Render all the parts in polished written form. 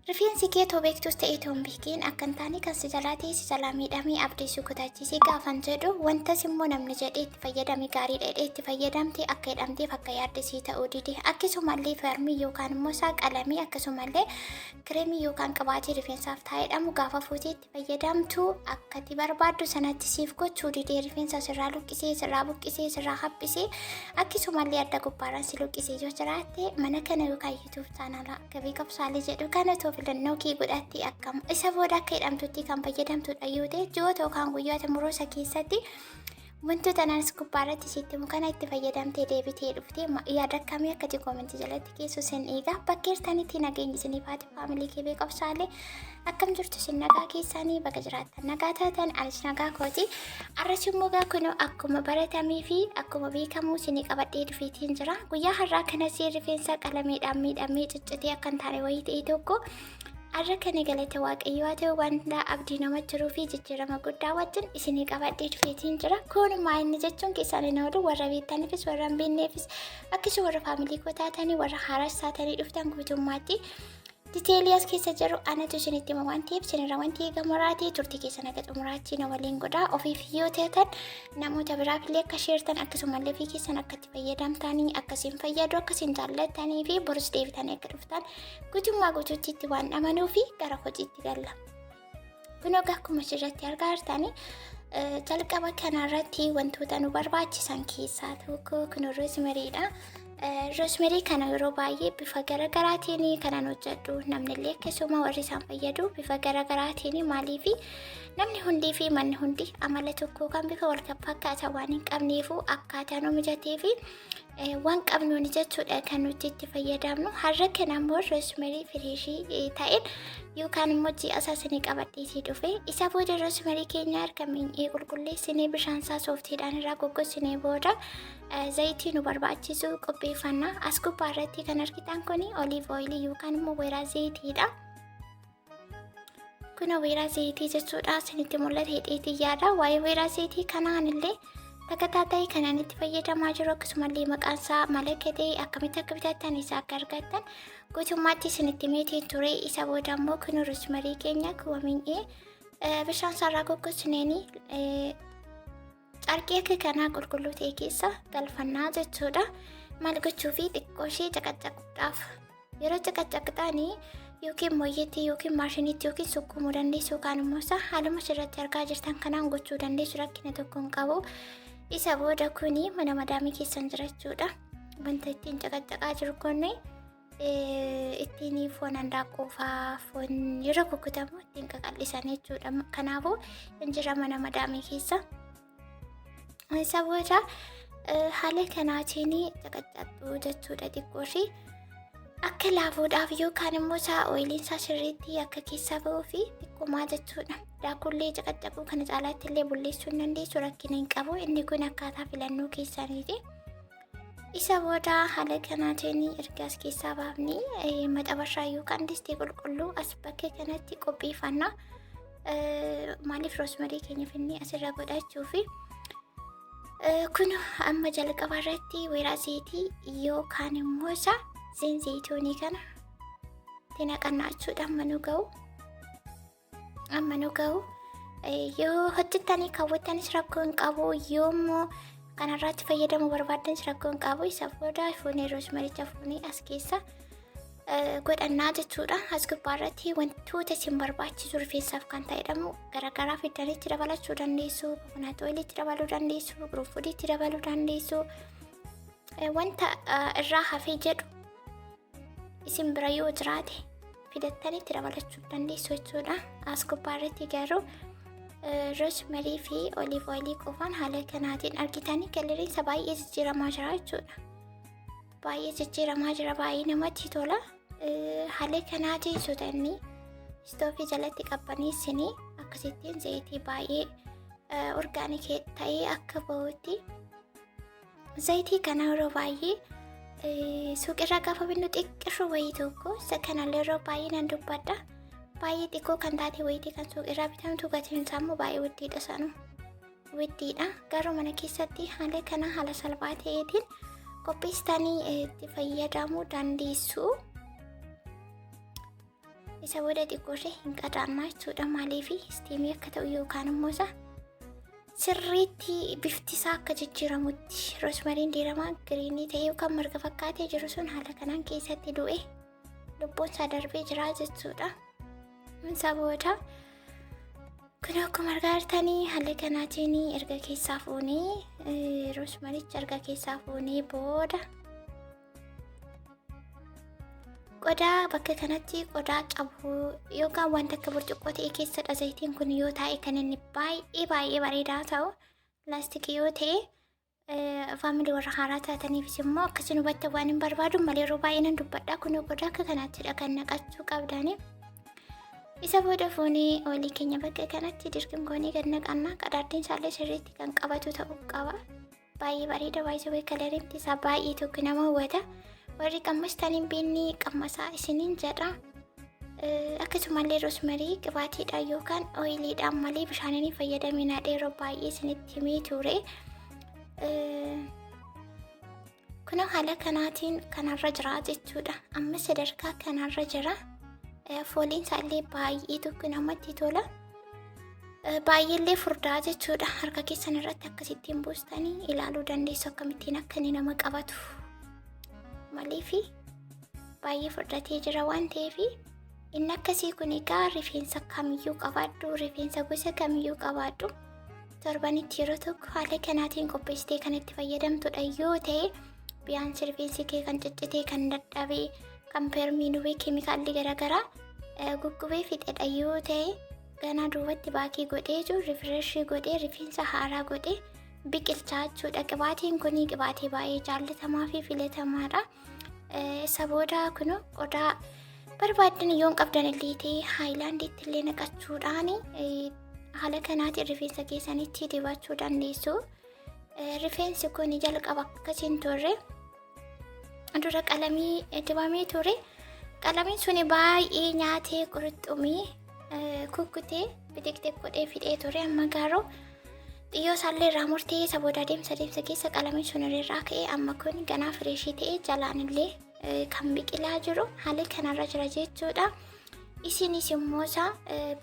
Rifeensi kee too beektus ta'e too hin beekiin akka hin taane kan si jalaa ta'e si jalaa miidhamee abdii si kutachiisee gaafan jedhu wantas immoo namni jedhee itti fayyadame gaariidha jedhee itti fayyadamte akka jedhamteef akka yaadde sii ta'uu dide akkasumallee farmii yookaan immoo isaa qalamii akkasumallee kireemii yookaan qibaatii rifeensaaf taa'edhamu gaafa fuutee itti fayyadamtu akka itti barbaaddu sanatti siif gochuu didee rifeensa sirraa luqqisee sirraa buqqisee sirraa haphisee akkasumallee adda gubbaarraan si luqqisee yoo jiraatte mana kana yookaan YouTube chaanala Gabii qabsaalee jedhu kana otoo filannoo kee godhatte akkam isa booda akka jedhamtutti kan fayyadamtudha yoo ta'e ji'oota yookaan guyyoota muraasa keessatti wantoota anas gubbaa irratti sitti himu kana itti fayyadamtee deebitee dhuftee yaada akkamii akka itti koomentii jalatti keessu sin eega bakka jirtanitti nageenyi isiniif haati faamilii kee beeqabsaalee akkam jirtu isin nagaa keessanii baga jiraattan nagaa taatan anis nagaa kooti arras immoo gaa kunoo akkuma baratamee fi akkuma beekamu isinii qabadhee dhufeetiin jira guyyaa har'aa kanas rifeensa qalameedhaan miidhamee ciccitee akka hin taane wayii ta'e tokko arra kana galata waaqayyoo haa ta'u wanta abdii nama jiruu fi jijjiirama guddaa wajjin isinii qabadhee dhufeetiin jira kunumaa inni jechuun keessaan hin oolu warra beektaniifis warra hin beekneefis akkasuma warra faamilii koo taatanii warra haaraas taatanii dhuftan guutummaatti Diteelii as keessa jiru anatu isinitti hima waan ta'eef isinirra wanti eegamu raatee turtii keessan haga xumuraatti na waliin godhaa ofiif yoo ta'an namoota biraaf illee akka sheertan akkasumallee ofii keessan akka itti fayyadamtanii akka isin fayyadu akka isin jaallattanii fi borus deebitanii akka dhuftan guutummaa guutuutti itti waan amanuu fi gara hojiitti galla. Kun egaa akkuma asirratti argaa jirtanii jalqaba kanarratti wantoota nu barbaachisan keessaa tokko kun roosmeriidha. Roosmerii kana yeroo baay'ee bifa garaagaraatiin kanan hojjedhu namnillee akkasuma warri isaan fayyadu bifa garaagaraatiin maaliif namni hundii fi manni hundi amala tokko kan bifa wal fakkaataa waan hin qabneefu akkaataa nu mijatee fi waan qabnuun jechuudha kan nuti itti fayyadamnu. Har'a kana immoo roosmerii fireeshii ta'een yookaan immoo ji'a isaa isinii qabadheetii dhufe. Isa booda roosmerii keenya harka miinyee qulqulleessinee bishaan isaa sooftiidhaan irraa goggossinee booda zayitii nu barbaachisu qopheeffanna. As gubbaa irratti kan argitan kun oliiv ooyilii yookaan immoo weeraa zayitiidha. Kun weeraa zayitii jechuudha. Isinitti mul'ata hidheetii yaada. Waa'ee weeraa zayitii kanaan illee takataataa kanaan itti fayyadamaa jiru akkasumallee maqaan isaa maal akka ta'e akkamitti akka bitattan isa akka argattan guutummaatti isinitti meetiin ture. Isa booda immoo kun roosmarii keenya kuwa miny'ee bishaan isaarraa goggosneeni carqii akka kanaa qulqulluu ta'e keessa galfannaa jechuudha. Maal gochuu fi xiqqoo ishee caqacaquudhaaf. Yeroo caqacaqxanii yookiin mooyyeetti yookiin maashiniitti yookiin sukkuumuu dandeessu yookaan immoo isaa haaluma asirratti argaa jirtan kanaan gochuu dandeessu rakkina tokko hin qabu. Isa booda kuni mana madaamii keessan jira jechuudha. Wanta ittiin caqacaqaa jiru kuni ittiin foon handaaqqoo fa'aa foon yeroo kukkutamu ittiin qaqal'isan jechuudha. Kanaafuu hin jira mana madaamii keessa. Isa booda haala kanaatiin caqacaqxuu jechuudha xiqqoo ishee akka laafuudhaaf yookaan immoo isaa ooyiliin isaa sirriitti akka keessaa ba'uu fi xiqqoomaa jechuudha. Daakullee caqacaquu kana caalaatti illee bulleessuu hin dandeessu rakkina hin qabu. Inni kun akkaataa filannoo keessaniiti. Isa booda haala kanaatiin erga as keessaa baafnee maxabashaa yookaan distii qulqulluu as bakkee kanatti qopheeffanna. Maaliif roosmarii keenya finnee asirra godhachuu fi kun amma jalqaba irratti weeraa zayitii yookaan immoo isa zeen zayitoonii kana itti naqannaa jechuudha amma nu ga'u. Amma nu ga'u yoo hojjettanii kaawwattanis rakkoo hin qabu yoo immoo kanarraatti fayyadamuu barbaaddanis rakkoo hin qabu. Isa booda fuunee roosmaricha fuunee as keessa godhannaa jechuudha. As gubbaarratti wantoota isin barbaachisu rifeensaaf kan ta'edhamu garaagaraa fiddanitti dabalachuu dandeessu, kokonaat ooyiliitti dabaluu dandeessu, qurunfudiitti dabaluu dandeessu. Wanta irraa hafee jedhu isin bira yoo jiraate fidattanitti dabalachuu dandeessu jechuudha. As gubbaarratti garuu roosmarii fi oliiv ooyilii qofaan haala kanaatiin argitanii kaleriinsa baay'ee jijjiiramaa jira jechuudha. Baay'ee jijjiiramaa jira baay'ee namatti tola. Haala kanaatiin sotanni istoofii jalatti qabbaneessinii akkasittiin zayitii baay'ee orgaanikii ta'ee akka bahutti zayitii kana yeroo baay'ee suuqirraa gaafa binnu xiqqishu wayii tokko isa kanallee yeroo baay'ee nan dubbadha. Baay'ee xiqqoo kan taate wayitii kan suuqirraa bitamtu gatiin isaa immoo baay'ee widdiidha sanuu. Widdiidha. Garuu mana keessatti haala kana haala salphaa ta'eetiin qopheessitanii itti fayyadamuu dandeessu. Isa booda xiqqoo ishee hin qadaannaa jechuudha. Maaliif steamii akka ta'u yookaan immoo isa sirriitti bifti isaa akka jijjiiramutti rosmaryin diiramaa greenii ta'e yookaan marga fakkaatee jiru sun haala kanaan keessatti du'e lubbuun isaa darbee jira jechuudha. Isa booda kun akkuma argaa jirtanii haala kanaatiin erga keessaa fuunee, rosmarycha erga keessaa fuunee booda, qodaa bakka kanatti qodaa cabuu yookaan wanta akka burcuqqoo ta'e keessadha zayitiin kun yoo taa'e kan inni baay'ee baay'ee bareedaa ta'u. Laastikii yoo ta'e, family warra haaraa taataniifis immoo akkasiin hubatta waan hin barbaadu malee yeroo baay'ee nan dubbadha. Kun qodaa akka kanaattidha kan naqachuu qabdani. Isa booda fuunee oilii keenya bakka kanatti dirqim goonee gad naqannaa. Qadaaddiin isaallee sirriitti kan qabatu ta'uu qaba. Baay'ee bareeda, baay'ee coloriin isaa baay'ee tokko nama hawwata. Warri qammastan hin beekne qammasaa isiniin jedha. Akkasumallee rosemary qibaatiidhaan yookaan oiliidhaan malee bishaaniin fayyadaminaa, yeroo baay'ee isinitti himee ture. Kun haala kanaatiin kanarra jira jechuudha. Amma sadarkaa kanarra jira. Fooliin isaallee baay'ee tokko namatti tola. Baay'eellee furdaa jechuudha. Harka keessan irratti akkasittiin buustanii ilaaluu dandeessu akkamittiin akka inni nama qabatu. Maaliifi baay'ee furdatee jira waan ta'eef. Inni akkasii kun egaa rifeensa kamiyyuu qabaadhu, rifeensa gosa kamiyyuu qabaadhu, torbanitti yeroo tokko haala kanaatiin qopheessitee kan itti fayyadamtudha yoo ta'e, biyyaansi rifeensi kee kan ciccitee, kan dadhabee, kan permiinuu keemikaalli garaagaraa guggubee fixedha yoo ta'e, ganaa duubatti baakii godhee jiru refreshii godhee rifeensa haaraa godhee biqilchaa jechuudha. Qibaatiin kun qibaatii baay'ee jaallatamaa fi filatamaadha. Isa booda kun qodaa barbaaddan yoo hin qabdan illee ta'e, haayilaandiitti illee naqachuudhaan haala kanaatiin rifeensa keessanitti dibachuu dandeessu. Rifeensi kun jalqaba akkasiin turre, dura qalamii dibamee ture. Qalamiin suni baay'ee nyaatee qurxummii kukkutee bixiqxiq godhee fidhee ture. Amma garuu xiyyoo isaallee irraa murtee, isa booda adeemsa adeemsa keessa qalamiin sun irraa ka'ee, amma kun ganaa freshii ta'ee jalaan illee kan biqilaa jiru haala kanarra jira jechuudha. Isinis immoo isaa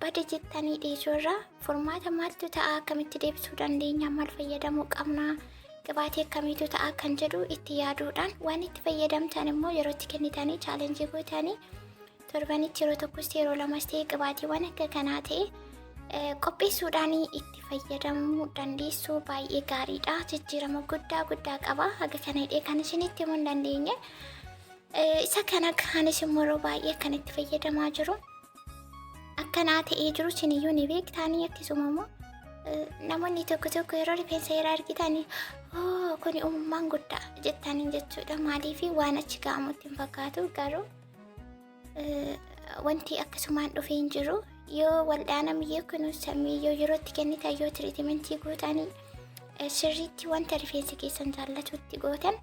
bada jettanii dhiisuu irraa furmaata maaltu ta'a, akkamitti deebisuu dandeenya, maal fayyadamuu qabna, qibaatii akkamiitu ta'a kan jedhu itti yaaduudhaan, waan itti fayyadamtan immoo yeroo itti kennitanii challengeii gootanii, torbanitti yeroo tokkos yeroo lamas ta'e qibaatiiwwan akka kanaa ta'e qopheessuudhaan itti fayyadamuu dandeessu, baay'ee gaariidha. Jijjiirama guddaa guddaa qaba. Haga kana hidhee kan isinitti himuu hin dandeenye. Isa kana kaanis immoo yeroo baay'ee kan itti fayyadamaa jiru. Akkanaa ta'ee jiru isiniyyuu ni beektaanii. Akkasuma immoo namoonni tokko tokko yeroo rifeensa yeroo argitanii, "Kuni uumamaan guddaa" jettanii jechuudha. Maaliif waan achi ga'amutti hin fakkaatu, garuu wanti akkasumaan dhufee hin jiru. Yoo waldhaana miyyee kunuunsamee, yoo yeroo itti kennitan, yoo treatmentii gootanii, sirriitti wanta rifeensi keessan jaallatutti gootan,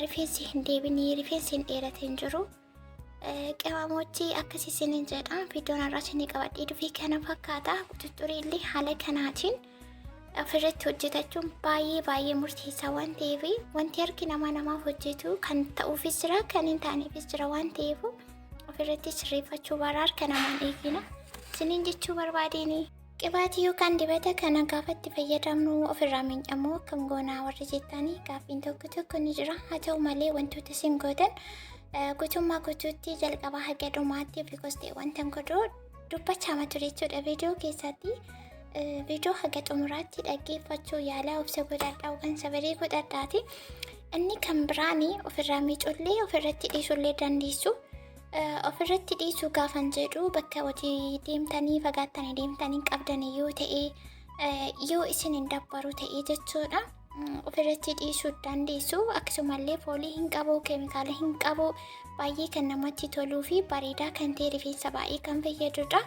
rifeensi hin deebinee, rifeensi hin dheerate hin jiru. Qimamochi akkasii isiniin jedha. Viidiyoon har'aa isinii qabadhee dhufee kana fakkaata. Quxuxxurii illee haala kanaatiin ofirratti hojjetachuun baay'ee baay'ee murteessaa waan ta'eef, wanti harki namaa namaaf hojjetu kan ta'uufis jira, kan hin taaneefis jira waan ta'eef, ofirratti sirreeffachuu bara harka namaan eegina isiniin jechuu barbaadeen. Qibaatii yookaan dibata kana gaafa itti fayyadamnu ofirraa miidhamuu akkam goonaa warri jettanii gaaffiin tokko tokko ni jira. Haa ta'u malee wantoota isin gootan guutummaa guutuutti jalqabaa haga dhumaatti because ta'e wanta godhu dubbachaa ture jechuudha viidiyoo keessatti. Viidiyoo haga xumuraatti dhaggeeffachuu yaalaa, obsa godhadhaa yookaan sabarii godhadhaati. Inni kan biraani ofirraa miicullee ofirratti dhiisullee dandeessu. Ofirratti dhiisuu gaafan jedhu, bakka hojii deemtanii fagaattanii deemtanii qabdanii yoo ta'e, yoo isin hin dabbaru ta'e jechuudha. Ofirratti dhiisuu dandeessu. Akkasumallee foolii hin qabu, keemikaala hin qabu, baay'ee kan namatti toluu fi bareedaa kan ta'e, rifeensa baay'ee kan fayyadudha.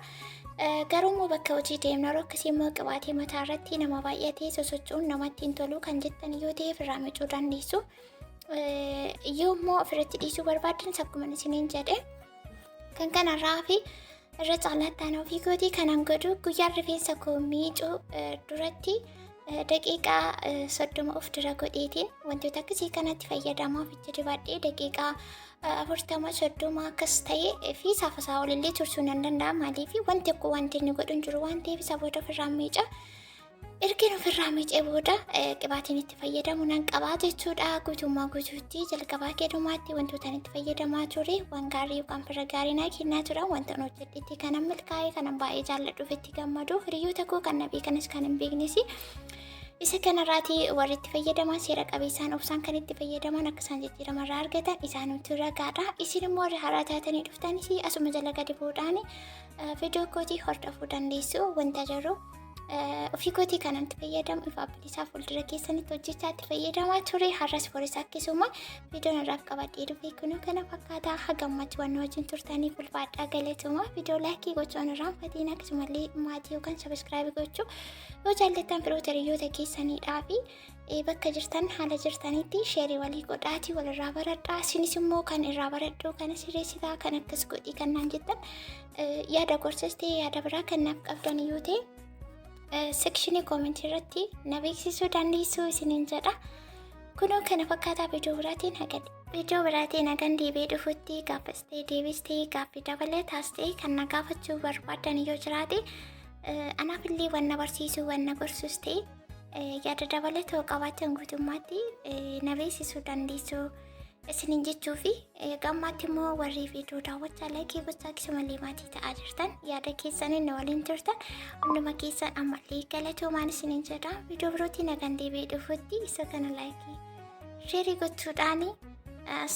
Garuu immoo bakka hojii deemna yeroo akkasii immoo qibaatii mataa irratti nama baay'atee sosocho'uun namatti hin tolu kan jettan yoo ta'e, ofirraa miicuu dandeessu. Yoo immoo ofirratti dhiisuu barbaaddan, akkuma isiniin jedhe, kan kanarraa fi irra caalaatti ana ofii kootii kanan godhu, guyyaan rifeensa koo miicuu duratti Daqiiqaa 30 of dura godheetiin wantoota akkasii kanatti fayyadamaa ofitti dibadhee daqiiqaa 40 30 akkas ta'e fi saafasaa olillee tursuu nan danda'a. Maaliif wanti tokko wanti inni godhu hin jiru waan ta'eef isa booda ofirraa miica. Ergin ofirraa miicee booda qibaatiin itti fayyadamu nan qabaa jechuudha. Guutummaa guutuutti jalqabaa keedumaatti wantoota itti fayyadamaa ture waan gaarii yookaan fira gaarii naa kennaa turan wanta hojjedhetti kanan milkaa'e kanan baay'ee jaalladhuuf itti gammadu hiriyoota koo kan na beekanis kan hin beeknes isa kanarraati warri itti fayyadaman seera qabeessaan obsaan kan itti fayyadaman akka isaan jijjiirama irraa argatan isaanumtu ragaadha. Isin immoo warri haaraa taatanii dhuftanis asuma jala gadi bu'uudhaan viidiyoo kootii hordofuu dandeessu wanta jiru. Ofii kootii kanan itti fayyadamu ifaa bilisaa fuuldura keessanitti hojjechaa itti fayyadamaa ture har'as boris akkasuma viidiyoon irraaf qabadhee dhufe kunuu kana fakkaataa hagammatti waan wajjin turtaniif ulfaadhaa galatuma viidiyoo laayikii gochuun irraanfatiin akkasumallee maatii yookaan sabiskiraabii gochuu yoo jaallattan firoota hiriyoota keessaniidhaa fi bakka jirtan haala jirtanitti sheerii walii godhaatii walirraa baradhaa isinis immoo kan irraa baradhu kana sirreessitaa kan akkas godhii kan naan jettan yaada gorsas ta'e yaada biraa kan naaf qabdan yoo ta'e sekshinii koomentii irratti na beeksisuu dandeessuu isiniin jedha. Kunoo kana fakkaataa viidiyoo biraatiin haga viidiyoo biraatiin hagan deebi'ee dhufutti gaaffis ta'e deebis ta'e gaaffii dabalataas ta'e kan na gaafachuu barbaadan yoo jiraate anaaf illee wanna barsiisuu wanna gorsus ta'e yaada dabalatoo qabaatan guutummaatti na beeksisuu dandeessuu isiniin jechuu fi gammaatti immoo warri viidiyoo daawwachaa laayikii gochaa akkasumallee maatii ta'aa jirtan yaada keessaniin na waliin turtan hunduma keessan ammallee galatoomaan isiniin jedha. Viidiyoo birootiin nagaan deebi'ee dhufutti isa kana laayikii sheerii gochuudhaan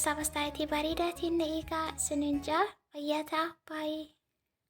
saabastaayitii bareedaatiin na eegaa isiniin jaa fayyaa ta'a baay'ee.